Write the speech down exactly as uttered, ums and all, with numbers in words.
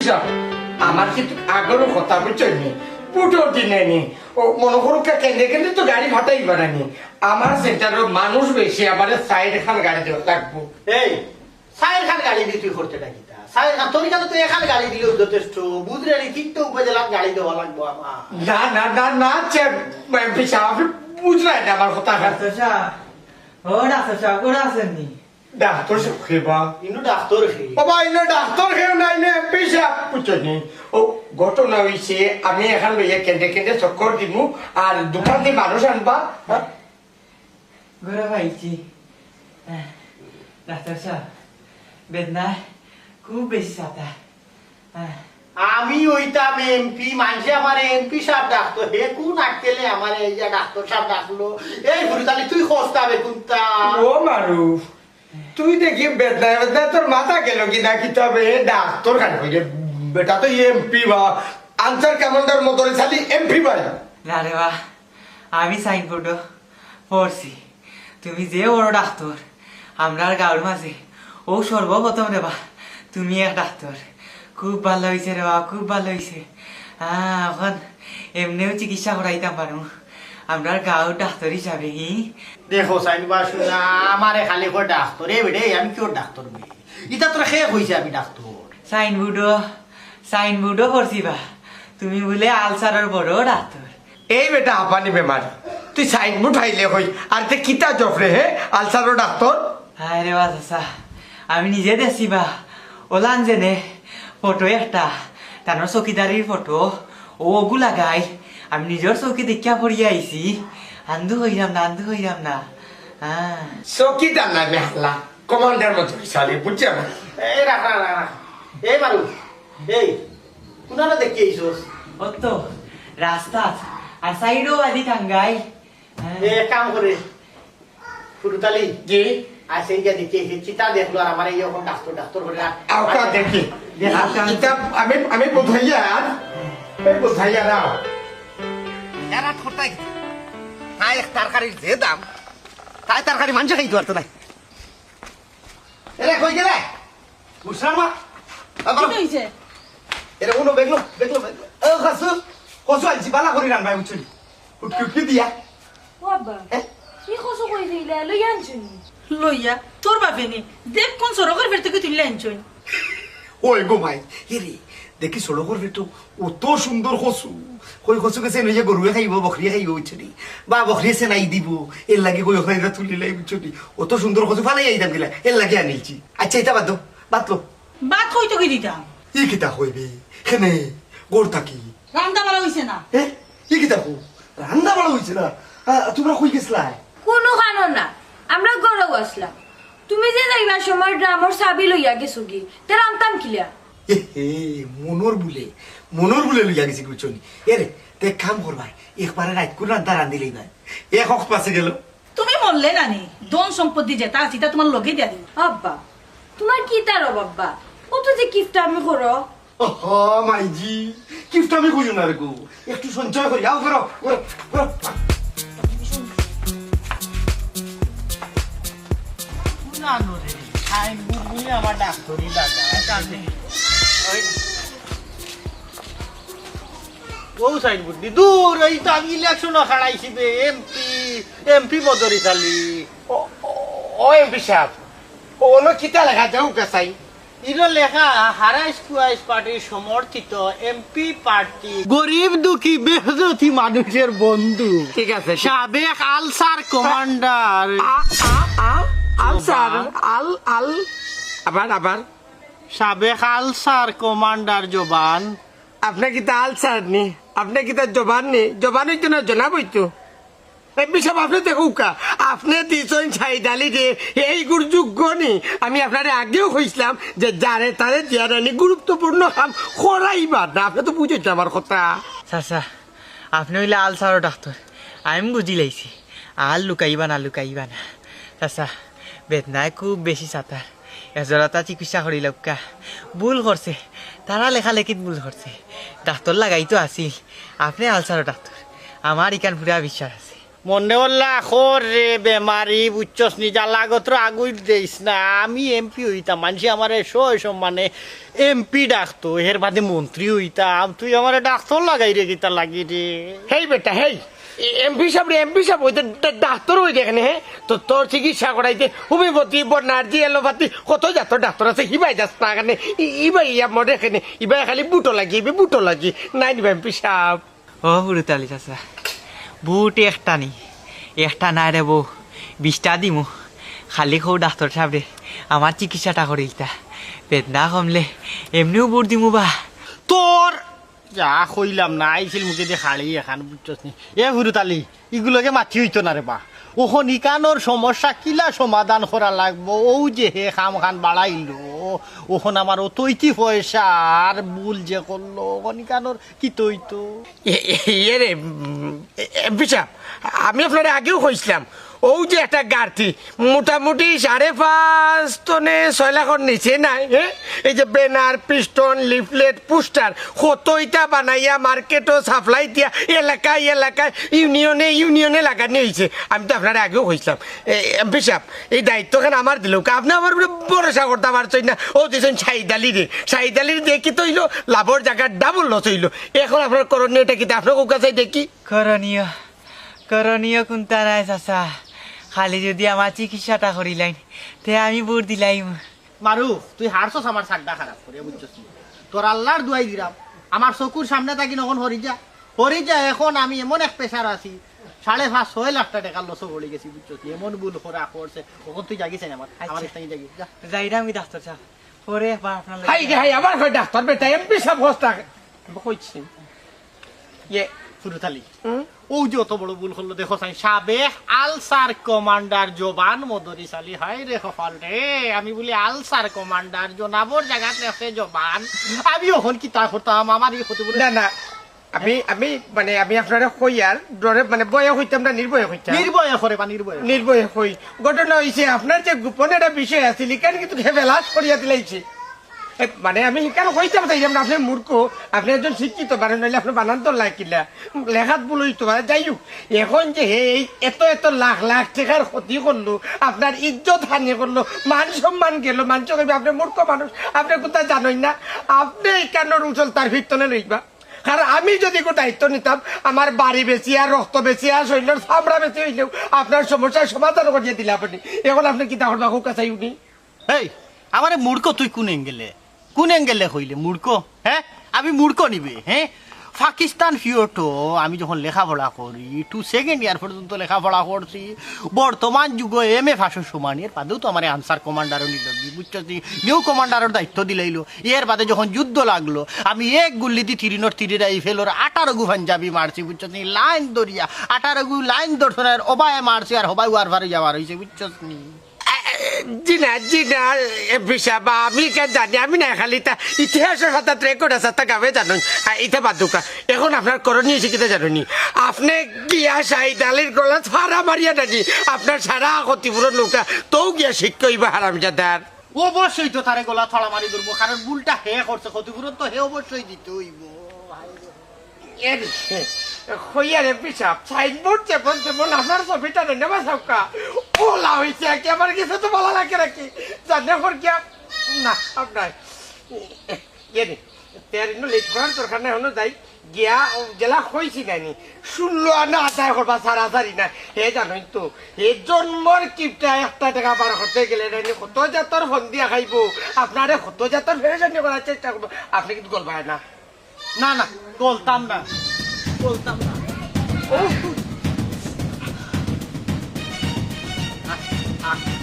সাব, আমার কিন্তু আগরও কথা বুঝছইন নি, ভোটর দিনে নি, ও মনো করউক্কা কেনে কেনে তো গাড়ি ফাটাই বানানি। আমার সেন্টারো মানুষ বেশি, আমারে চাইর খান গাড়ি দেওয়া লাগবো। এই, চাইর খান গাড়ি দি তুই করতে না কিতা? চাইর খান, তোর কাছে তো এখান গাড়ি দিলেও যথেষ্ট। বুঝরে নি, তিনটা উপজেলার গাড়ি দেওয়া লাগবো আমার। না, না, না, না, চেয়ার, এমপি সাব, আপনে বুঝরা না আমার কথা। ডাক্তার সাব, ও ডাক্তার সাব, কোন আছেন নি? ডাক্তার সাব কে বা? ইনো ডাক্তার কে? বাবা, ইনো ডাক্তার কেউ নাই, ইনো এমপি সাব, বুঝছইন নি? ও, ঘটনা অইছে, আমি এখান লইয়া কেন্দ্রে কেন্দ্রে চক্কর দিমু, আর দোকান দি মানুষ আনবা। হ্যাঁ? ঘরে পাইছি। হ্যাঁ, ডাক্তার সাব, বেদনায় খুব বেশি সাতা। হ্যাঁ। আমি অইতাম এমপি, মানষে আমারে এমপি সাব ডাকতো, হে কোন আক্কেলে আমারে ইয়া ডাক্তার সাব ডাকলো? এই ফুরুতালি, তুই খোঁজতা বে কুন্তা? ও মারুফ, তুই দেখি বেদনায় বেদনায় তোর মাথা গেল কি না, কিতা বে ডাক্তার খান কইলে? বেটা তো এমপি বা, আনসার কমান্ডার মদরিছ আলী এমপি ভাই। না রে বা, আমি সাইনবোর্ডো পড়ছি, তুমি যে বড় ডাক্তার আমরার গাঁওর মাঝে, ও সর্বপ্রথম রে বা, তুমি এক ডাক্তার। খুব ভালা অইছে রে বা, খুব ভালা অইছে। হ্যাঁ, অখন এমনেও চিকিৎসা করাইতাম পারমু আমরার গাঁওর ডাক্তার হিসাবে, হি? দেখো সাইন বা, শুনা, আমারে খালি কয় ডাক্তার, এ বেটা, এই আমি কিওর ডাক্তার বে? ইতা তোরে কে কইছে আমি ডাক্তার? সাইনবোর্ডো, সাইনবোর্ডো পড়ছি বা, তুমি বুলে আলসারর বড় ডাক্তার। এই বেটা হাঁপানি বেমার, তুই সাইনবোর্ড হাইলে কই, আর তে কিতা জফরে হে, আলসারর ডাক্তার? হায় রে বা চাচা, আমি নিজে দেখছি বা, ওলান যেনে ফটো একটা, তানর চকিদারির ফটো, ও ওগু লাগাই, আমি নিজর চকি দেখিয়া পড়িয়া আইছি, আন্দু কইরাম না, আন্দু কইরাম না। হ্যাঁ। চকিদার না বেহালা, কমান্ডার মতো বিশালি, বুঝছো? এই রাখ, রাখ, রাখ, রাখ। এই মারু, এই, কুনানো দেখি আইছস? অত রাস্তাত, আর সাইডো আদি কাঙ্গাই। হ্যাঁ। এ, এক কাম করে, ফুরুতালি। জি। আইসে গিয়া দেখি, হে চিতা দেখলো, আর আমারে এই রকম ডাক্তার, ডাক্তার করে আর আউকা দেখি। দেখ, আউকা। ইতা আমি, আমি বুঝাইয়া, আমি বুঝাইয়া না। এরা ঠোঁটাই, তাই এক তরকারির যে দাম, তাই তরকারি মানষে খাইতো পারতো না। এরে, কই গেলে? মুসলার মা? আবার কিতা অইছে? এরে, উনো, বেগলো, বেগলো, বেগলো। ও, কচু, কচু আনছি, বালা করি রানবায়, বুঝছো নি? উটকি, উটকি দিয়া। ও আব্বা, হ্যাঁ? ই কচু কই দিলে? লইয়া আনছো নি? লইয়া? তোর বাপে নি? দেখ কোন সড়কর ফের থেকে তুলিয়া আনছো। ওই গো মাই, এরে, দেখি সড়কর ফের তো অত সুন্দর কচু। কই কচু গেছে লইয়া গরুয়ে খাইবো, বকরিয়ে খাইবো, বুঝছো নি? বা বকরিয়ে সেনাই দিবো, এর লাগি কই ওখানে তুলিলাই, বুঝছো নি? অত সুন্দর কচু ফালাই আইতাম গিলা, এর লাগি আনিলছি। আচ্ছা, ইতা বাদ দেও, বাদ লো। বাদ কই তো কি দিতাম? ই কিতা কইবে? কেনে? গড় থাকি? রান্দা বাড়া অইছে না। এ? ই কিতা কও? রান্দা বাড়া অইছে না? আ, তুমরা কই গেছলায়? কুনু কানো না, আমরা গরউ আছলাম। তুমি যে যাইবার সময় ড্রামর চাবি লইয়া গেছো গি, তে রানতাম কিলা? এ হে, মনর বুলে, মনর বুলে লইয়া গেছি, বুঝছো নি? এরে, তে কাম করবায়, একবারে রাইতকুর রান্দা রান্দিলাইবায়। এক অক্ত বাচি গেল। তুমি মরলে নানি, ধন সম্পত্তি যেতা আছে, ইতা তুমার লগে দিয়া দিমু। আব্বা, তুমার কিতার অভাব বা? অত যে কিপটামি করো। ওহো, মাইজি, কিপটামি কইও না রে গো। একটু সঞ্চয় করি, আও, করো, করো, করো। না, নো রে, সাইনবোর্ড বুলে আমার ডাক্তারি দাদা, জানে। ওই, ও সাইনবোর্ড দি, দূর, এই তো আমি ইলেকশনো খাড়াইছি বে, এমপি, এমপি মদরিছ আলী। ও, ও, ও এমপি সাব, ও, অনো কিতা লেখা যাও কা চাই? ইনো লেখা, হারা স্কোয়াশ পার্টির সমর্থিত এমপি প্রার্থী, গরিব দুঃখী মেহনতি মানুষের বন্ধু। ঠিক আছে, ঠিক। সাবেক আলসার কমান্ডার। আ, আ, আ, আলসার, জবান। আল, আল, আবার, আবার। সাবেক আলসার কমান্ডার জবান। আপনে কিতা আলসার নি? আপনে কিতা জবান নি? জবান অইতো না, জনাব অইতো। এমপি সাব, আপনে দেখউক্কা, আপনে দিছইন সাইদ আলীরে, এইগুর যোগ্য নি? আমি আপনারে আগেও কইছলাম যে যারে তারে দিয়া নানি গুরুত্বপূর্ণ কাম করাইবা না। আপনে তো বুঝইন না আমার কথা। চাচা, আপনে অইলা আলসারর ডাক্তার, আমি বুঝিলাইছি। আর লুকাইবা না, লুকাইবা না। চাচা, বেদনায় খুব বেশি সাতার। এজরাতা চিকিৎসা করিলাউক্কা। ভুল করছে, তারা লেখালেখিত ভুল করছে। ডাক্তার লাগাইতো আছিল, আপনে আলসারর ডাক্তার। আমার ইখান পুরা বিশ্বাস আছে। মনে হল্লা খর রে বেমারি, বুঝছস নি? জ্বালাগত্র আগুইর দেইস না। আমি এমপি অইতাম, মানষে আমারে সয় সম্মানে এমপি ডাকতো, এর বাদে মন্ত্রী অইতাম। তুই আমারে ডাক্তর লাগাইরে কিতা লাগি রে? হেই বেটা, হেই, এমপি সাব রে, এমপি সাব অইতে ডা-, ডাক্তর অইতে কেনে, হে? তো তোর চিকিৎসা করাইতে হোমিওপ্যাথি, বর্নার্জি, অ্যালোপ্যাথি, কত জাতর ডাক্তর আছে, হিবায় যাস না কেনে? ই-, ইবায় ইয়া মরে কেনে, ইবায় খালি বুটো লাগি, ইবায় বুটো লাগি। নাই নিবা এমপি সাব। ও হুরুতালি চাচা, বুট একটা নি, একটা নায় রে বউ, বিশটা দিমু। খালি কও ডাক্তর সাবরে আমার চিকিৎসাটা করিলতা, বেদনা কমলে এমনেউ বুট দিমু বা। তোর যা কইলাম না, আইছিল মুখেদি খালি এখান, বুঝছস নি? এ হুরুতালি, ইগুলগে মাতি অইতো না রে বা। অখন ইকানোর সমস্যা কিলা সমাধান করা লাগবো? অউ যে হে কামখান বাড়াইলো, অখন আমার অতইতি পয়সার ভুল যে করলো, অখন ইকানোর কিতা অইতো? এ, এ, ইয়ে রে, উম, এ, এমপি সাব, আমি আপনারে আগেউ কইছলাম, অউ যে একটা গার্তি, মোটামুটি সাড়ে পাঁচ টনে ছয় লাখর নিচে নাই, হে? এই যে ব্যানার, পিস্টন, লিফলেট, পোস্টার, কত ইতা বানাইয়া মার্কেটো সাপ্লাই দিয়া এলাকায় এলাকায়, ইউনিয়নে ইউনিয়নে লাগানি অইছে। আমি তো আপনারে আগেউ কইছলাম, এ, এমপি সাব, এই দায়িত্বখান আমার দিলউক্কা, আপনে আমার উপরে ভরসা করতা পারছইন না। অউ দিছইন সাইদ আলিরে, সাইদ আলিরে দেখি তো অইলো, লাভর জাগাত ডাবল লস অইলো। অখন আপনার করণীয়টা কিতা? আপনে কউক্কা চাই দেখি। করণীয়, করণীয় কুন্তা নাই চাচা, খালি যুদি আমার চিকিৎসাটা করিলাইন, তে আমি বুট দিলাইমু। মারু, তুই হারছস আমার সাগটা খারাপ করিয়া, বুঝছস নি? তোর আল্লার দুয়াই দিরাম, আমার চকুর সামনে থাকি অখন হরি যা, হরি যা। অখন আমি এমন এক পেশার আছি, সাড়ে পাঁচ ছয় লাখ টেকার লসো পড়ি গেছি, বুঝছস নি? এমন ভুল করা করছে, অখন তুই যাগি চাই আমার, আমার আচ্ছা। এক থাকি যাগি, যা। যাইরাম কি ডাক্তর সাব? পরে আবার আপনার লগে হাই রে হাই, আবার কয় ডাক্তর বেটা, এমপি সাব হস্তা। আমি কইছি। ইয়ে। ফুরুতালি। হুম? অউ যে অত বড় ভুল করলো, দেখো চাই, সাবেক আলসার কমান্ডার জবান মদরিস আলী, হায় রে কপাল রে, আমি বুলি আলসার কমান্ডার, জনাবর জাগাত লেখছে জবান। আমি অখন কিতা করতাম, আমার ই ক্ষতি বলে না, না, আমি, আমি, মানে, আমি আপনারে কইয়ার, ডরে, মানে, ভয়ে কইতাম না, নির্ভয়ে কইতাম। নির্ভয়ে করে বা নির্ভয়ে। নির্ভয়ে কই। ঘটনা অইছে, আপনার যে গোপন একটা বিষয় আছিল, ইখান কিন্তু হে বেলাস করিয়া দিলাইছে। এ, মানে, আমি ইখান কইতাম চাইলাম না, আপনে মূর্খ, আপনে একজন শিক্ষিত মানুষ, নাইলে আপনে বানান তো লাগিলা, লেখাত ভুল অইতো পারে। যাই হোক, অখন যে হে এই এত এত লাখ লাখ টেকার ক্ষতি করলো, আপনার ইজ্জত হানি করলো, মান সম্মান গেল, মানষে কইবা আপনে মূর্খ মানুষ, আপনে কুন্তা জানইন না, আপনে ইখানোর উছল তার ভিতরে লইবা। কারণ আমি যুদি কোনো দায়িত্ব নিতাম, আমার বাড়ি বেচিয়া, রক্ত বেচিয়া, শরীলর চামড়া বেচি অইলেও আপনার সমস্যার সমাধান করিয়া দিলা আপনে। অখন আপনে কিতা করবা, কউক্কা চাই হুনি? এই, আমারে মূর্খ তুই কোন অ্যাঙ্গেলে? কোন অ্যাঙ্গেলে কইলে মূর্খ? হে? আমি মূর্খ নি বে, হে? পাকিস্তান পিরিয়ডো আমি যখন লেখাপড়া করি, টু সেকেন্ড ইয়ার পর্যন্ত লেখাপড়া করছি, বর্তমান যুগো এম এ পাশর সমান, এর বাদেও তো আমারে আনসার কমান্ডারো নিলো গি, বুঝছস নি? নিউ কমান্ডারর দায়িত্ব দিলাইলো। এর বাদে যখন যুদ্ধ লাগলো, আমি এক গুল্লি দি তিরিনর তিরি রাইফেলর আঠারো গু পাঞ্জাবি মারছি, বুঝছস নি? লাইন ধরিয়া, আঠারো গু লাইন ধরছইন, আর হবায় মারছি, আর হবায় ওয়ার ফার অইয়া বার অইছে, বুঝছস নি? জি না, জি না, এমপি সাব, আমি কেন জানি, আমি না খালি তা ইতিহাসর পাতাত রেকর্ড আছে, তা গাবে জানইন। আ, ইতা বাদ দেউক্কা। অখন আপনার করণীয় অইছে কিতা জানইন নি? আপনে গিয়া সাইদ আলীর গলাত ফাড়া মারিয়া নানি, আপনার সারা ক্ষতিপূরণ লউক্কা, তেউ গিয়া শিক্ষা অইবা হারামজাদার। অবশ্যই তো তারে গলাত ফাড়া মারি ধরমু, কারণ ভুলটা হে করছে, ক্ষতিপূরণ তো হে অবশ্যই দিতে অইবো। এরে, কইয়ার এমপি সাব, সাইনবোর্ড যেমন তেমন, আপনার ছবিটা নেই নেবা সবকা। ওলা অইছে কি, আমার কিছু তো ভালা লাগে নাকি? জানে ফর গিয়া? না, আপনার। এরে, তের ইনো লেট করার দরকার নাই, অনো যাই। গিয়া, ও, যেলা কইছি নানি, ষোলো আনা আদায় করবা, সারাসারি না। হে জানইন তো, হে জন্মর কিপটা একটা টেকা বার করতে গেলে নানি, কত জাতর ফন্দিয়া খাইবো, আপনারে কত জাতর পেরেশানি করার চেষ্টা করবো, আপনে কিন্তু গলবায় না। না, না, গলতাম না, গলতাম না। ও, আহ, আহ।